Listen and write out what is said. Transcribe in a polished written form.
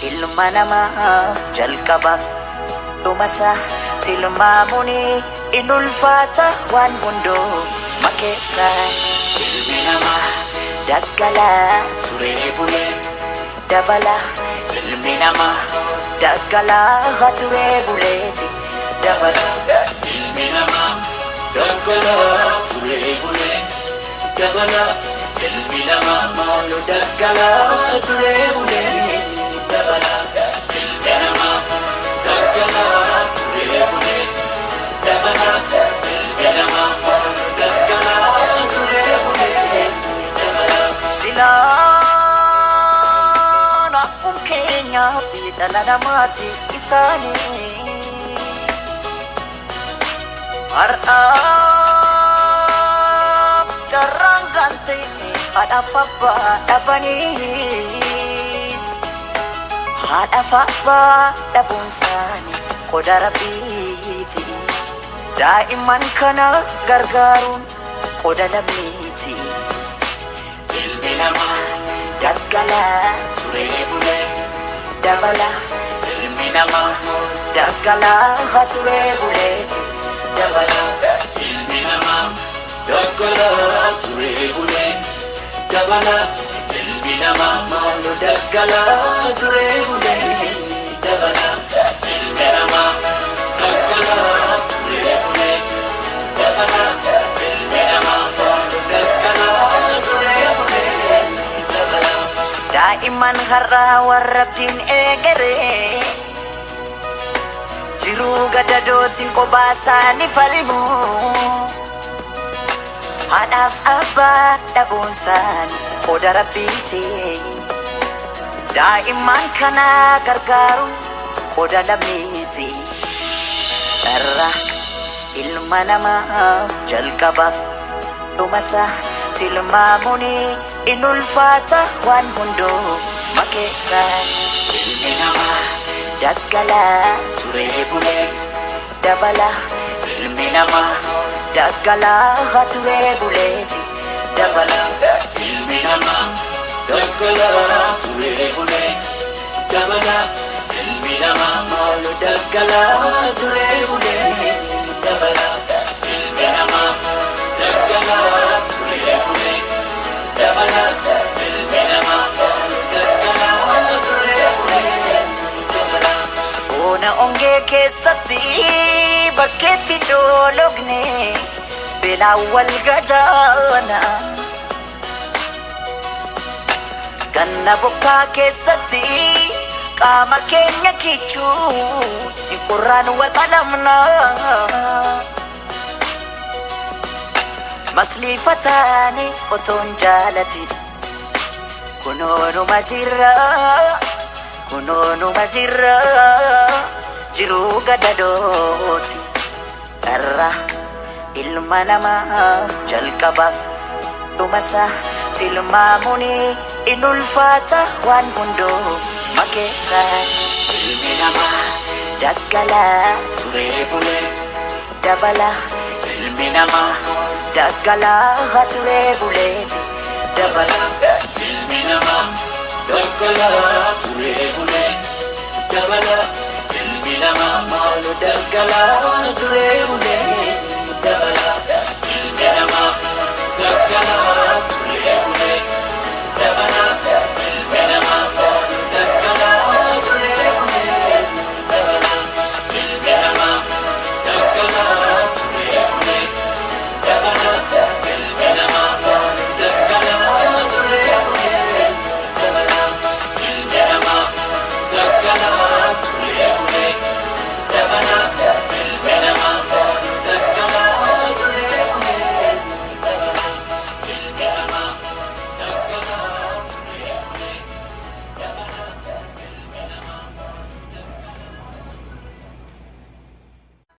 Ilma namaa jalqabaaf dhumasaa tilmaamuun in ulfaata waan hundumaa keessa. Ilmi namaa daggalaa turee bulee dabala. Ilmi namaa daggalaa turee buleeti dabala. Ilmi namaa daggalaa turee bulee dabala. Ilmi namaa maaloo daggalaa turee bulee dabala. Ilmi namaa daggalaa turee bulee dabala. Ilmi namaa maaloo daggalaa turee bulee dabala. Silaan akkuma keenyaatti dhala namaati isaanii. Har'aaf carraan kan ta'e haadhaaf abbaa dhabaniis. Haadhaaf abbaa dhabuun isaanii qoda rabbiiti. Daa'imman kana gargaaruun qoda lammiiti. Ilmi namaa daggalaa turee bulee dabala. Ilmi namaa daggalaa turee buleeti dabala. Ilmi namaa daggalaa turee bulee dabala. Ilmi namaa maaloo daggalaa turee bulee dabala. Ilmi namaa daggalaa turee bulee dabala. Ilmi namaa maaloo daggalaa turee bulee dabala. Daa'imman har'aa warra abdiin eegeree jiruu gadadootiin kophaa isaanii falmu. Haadhaaf abbaa dhabuun isaanii qoda rabbiiti. Daa'imman kana gargaaruun qoda lammiiti. Dharraa ilma namaa jalqabaaf dhumasaa tilmaamuun in ulfaata waan hundumaa keessa. Ilmi namaa daggalaa turee bulee dabala. Ilmi namaa daggalaa turee buleeti dabala. Ilmi namaa daggalaa turee bulee dabala. Ilmi namaa maaloo daggalaa turee bulee dabala. Ilmi namaa daggalaa turee bulee dabala. Ilmi namaa maaloo daggalaa turee bulee dabala. Bona ongee keessatti bakkeetti coologne beelaan wal gadaana. Ganna bokkaa keessatti qaama keenya kichuu qorraan wal qalamna. Masliifataani otoon jaalati kunoonuma jirra kunoonuma jirra jiruu gadadooti. Dharraa ilma namaa jalqabaaf dhumasaa tilmaamuun in ulfaata waan hundumaa keessa. Ilmi namaa daggalaa turee bulee dabala. Ilmi namaa daggalaa turee buleeti dabala. Ilmi namaa daggalaa turee bulee dabala. Ilmi namaa maaloo daggalaa turee bulee